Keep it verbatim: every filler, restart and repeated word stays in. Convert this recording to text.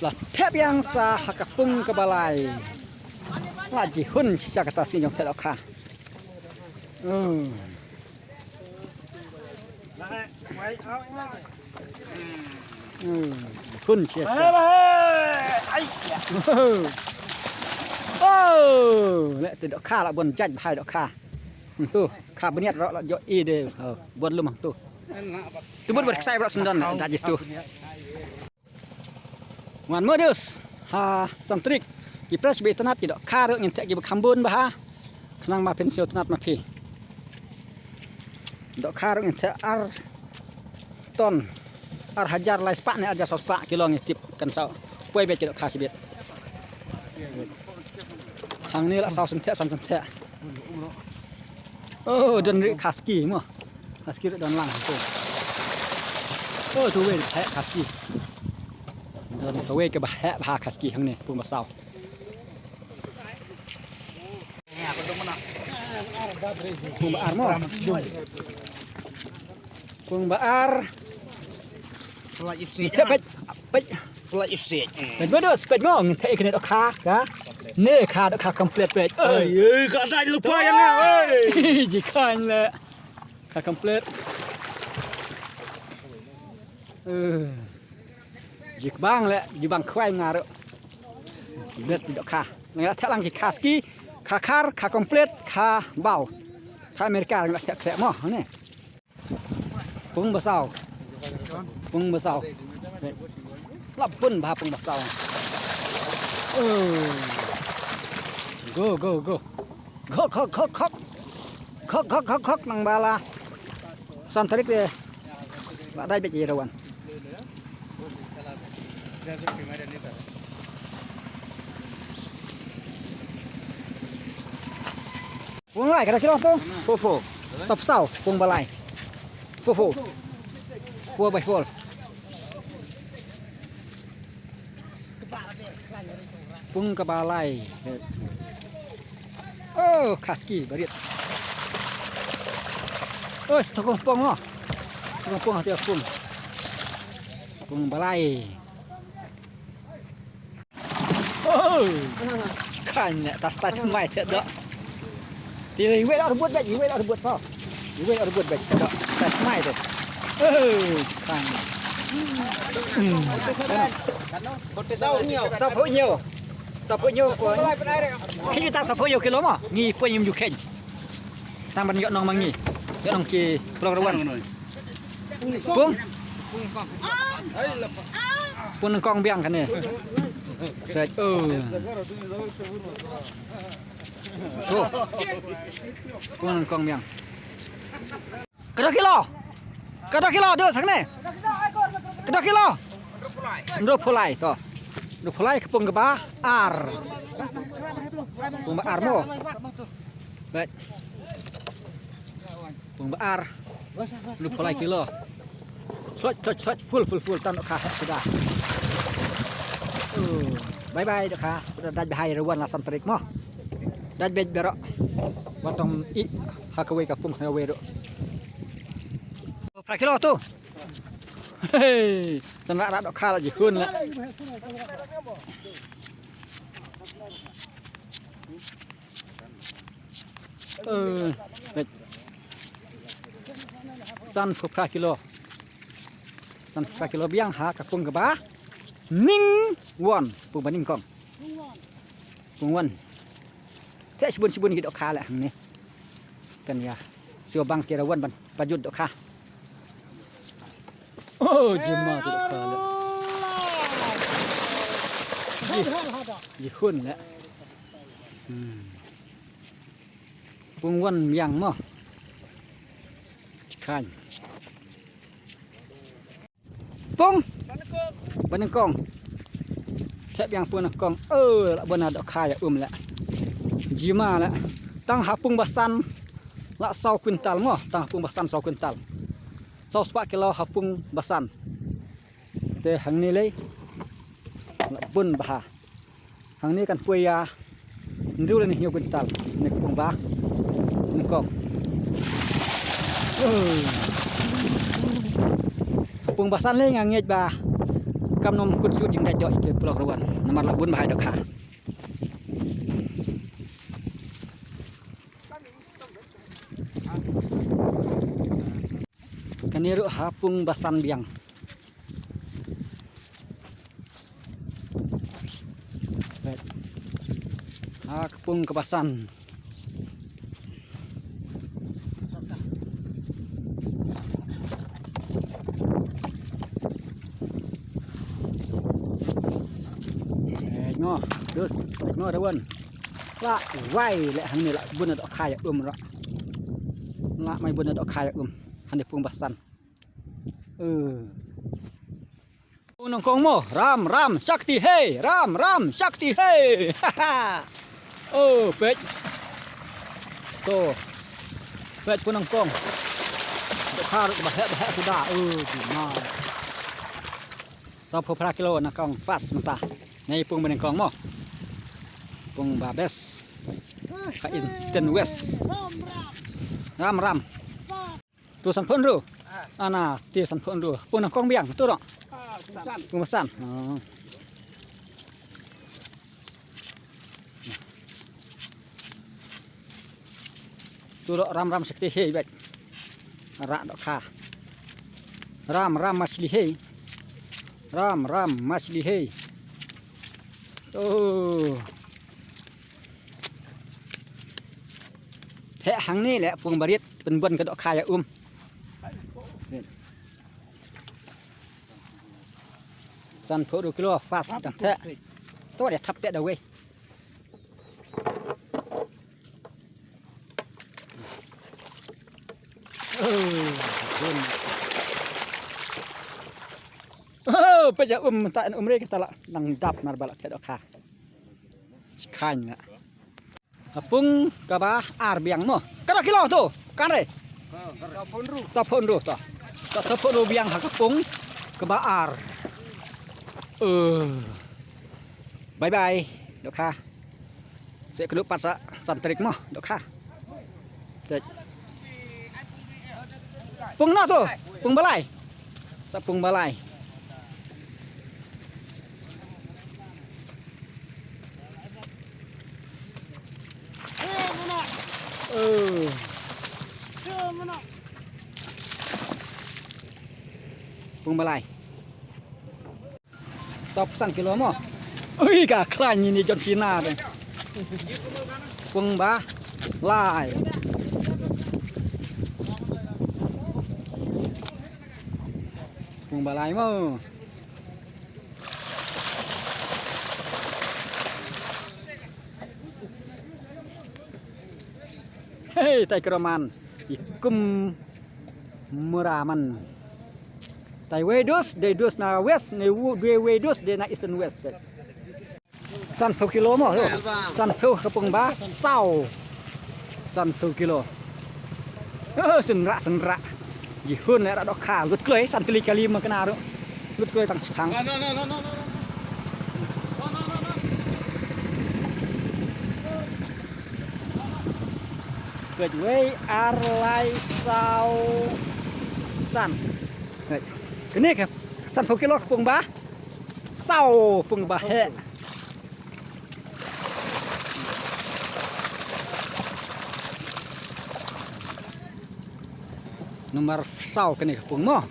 La thep ïa nga sa ha ka pung kaba lai. La jihun shisha kata sngi jong thep dohkha. Hmm. Hmm. Jihun shisha. Oh, le te dohkha la bun jait bha dohkha. Hmm, tu kha bniat ro la jo i de. Oh, bun lum tu. Tu bun bun ksai ro sendon da jih tu. Wan modus ha Santrik. Ki pres ba itynnat ki dohkha ruh ngin theh ki ba kham bun bha. Khnang ma phin siew tynnat ma phi. Dohkha ruh ngin theh ar ton, ar hajar lai spah ne ar hajar saw spah kilo ngi tip kan saw. Poi beit ki dohkha shibit. Hangne la saw syntheh san syntheh. Oh, don ri khaski mo. Khaski ri don lang tu. Oh, tu wei heh khaski. Don tu wei kaba heh bha khaski hangne pung ba saw. Pung ba ar mo. Pung ba ar. Pula ipsi. Peit, peit, peit. Pula ipsi. Peit modus, peit mo, ngin theh ïa kane dohkha, ka. Ne kha dohkha complete peit. Ai, ai, ka dai lupa ïa nga, ai. Ji khan le. Kha complete. Eh. Ji bang le, ji bang khwai nga ruh. Best dohkha. Nga theh lang ki khaski, kha khar, kha complete, kha baw. Kha America nga theh theh mo, ne. Pung ba saw. Pung ba saw. Lap bun bha pung ba saw. Oh. Go, go, go. Khok, khok, khok, khok. Khok, khok, khok, khok, nang ba la. San tarik de. Ba dai beit ïa Rawan. Pung lai, kata kilo tu? Four four. Sap saw, pung ba lai. Four four. Four by four. Pung kaba lai. Oh, khaski barit. Oh, stok pung mo. Stok pung hati pung. Pung ba lai. Oh! Kan ne tas tas mai te da. Ti iwei la rebut bek, iwei la rebut pa. Iwei la rebut bek da. Tas mai te. Oh, kan. Sap ho nyo. Sap ho nyo ko. Kita sap ho nyo kilo ma. Ngi poi ym ju khein. Tang ban ïoh nong ma ngi. Ïoh nong ki program. Pung. Pung nyngkong biang kane. Peit, oh. Pung nyngkong biang. Kado kilo? Kado kilo, dos hangne. Kado kilo? Hynriewphew lai to. Hynriewphew lai ka pung kaba ar. Pung ba ar mo. Peit. Pung ba ar. Hynriewphew lai kilo. Slot, slot, slot, full, full, full, tan ka heh suda. Oh, bye bye dohkha. Suda dait bha ïa Rawan la san tarik mo. Dait beit baroh. Wat tang i ha kawei ka pung ha kawei ruh. Phra kilo tu. Hey, san rak rak dohkha la jihun la. Eh, sanphew phra kilo. Sanphew phra kilo biang ha ka pung kaba nyngkong. Pung ba nyngkong. Pung wan. Te shibun shibun ki dohkha la hangne. Kan ïa. Shu bang ki Rawan ban pajut dohkha. Oh, jima tu dohkha la. Jihun la. Hmm. Pung wan biang mo. Chikan. Pung. Ba nyngkong. Thep biang pung nyngkong. Oh, la bun na dohkha ïa um la. Jima la. Tang ha pung ba san la saw kwintal mo. Tang ha pung ba san saw kwintal. Saw spah kilo ha pung ba san. Te hangne lei. La bun bha. Hangne kan poi ïa hynriew lane hynñiew kwintal ne ka pung ba nyngkong. Pung ba san lei nga ngeit ba kam nym kut shuh jingdait doh ïa ki paralok ruh wan. Namar la bun bha ïa dohkha. Kane ruh ha pung ba san biang. Ha ka pung kaba san. Eh, ngo, dus, ngo da wan. La wai leh hangne la bun dohkha ïa um ruh. La mai bun dohkha ïa um. Hangne pung ba san. Eh. Pung nyngkong mo, ram ram shakti he, ram ram shakti he. Ha ha. Oh, peit. To. Peit pung nyngkong. Dohkha ruh ba heh ba heh suda. Oh, jima. Sawphew phra kilo nyngkong fast mynta. Nai pung ba nyngkong mo. Pung ba best. Ha Eastern West. Ram ram. Tu sanphew hynriew. Ah. Ana, ti sanphew hynriew. Pung nyngkong biang tu ruh. Ah, san. Pung ba san. Oh. Tu ruh ram ram shakti he bad. Rak dohkha. Ram ram machli he. Ram ram machli he. Oh. Theh hangne leh pung ba rit pynbun ka dohkha ïa um. Sanphew hynriew kilo fast tang theh. To ïa thap peh da wei. Oh, bun. Oh, peit ïa um, mynta um re kita la nang dap namar ba la theh dohkha. Shikhan la. Ka pung kaba ar biang mo. Kaba kilo tu. Kan re. Sawphew hynriew. Sawphew hynriew tu. Sawphew hynriew biang ha ka pung kaba ar. Eh. Bye bye. Dohkha. Sa kynduh pat sa san tarik mo. Dohkha. Cek. Pung na tu. Pung ba lai. Sa pung ba lai. Eh. Pung ba lai. Sawphew san kilo mo. Ui, ka khlaiñ ïa ni John Cena te. Pung ba lai. Pung ba lai mo. Hei, tai kroman. I kum mura man. Tai wei dus, dei dus na west, ne wu, dei wei dus, dei na eastern west. Sanphew kilo mo, yo. Sanphew ka pung ba saw. Sanphew kilo. Oh, synrah, synrah. Jihun leh rak dohkha, lut kloi, san tylli kali ma kane ruh. Lut kloi tang shipang. Peit wei ar lai saw san. Peit. Kane ka sanphew kilo ka pung ba. Saw pung ba heh. Number saw kane ka pung mo.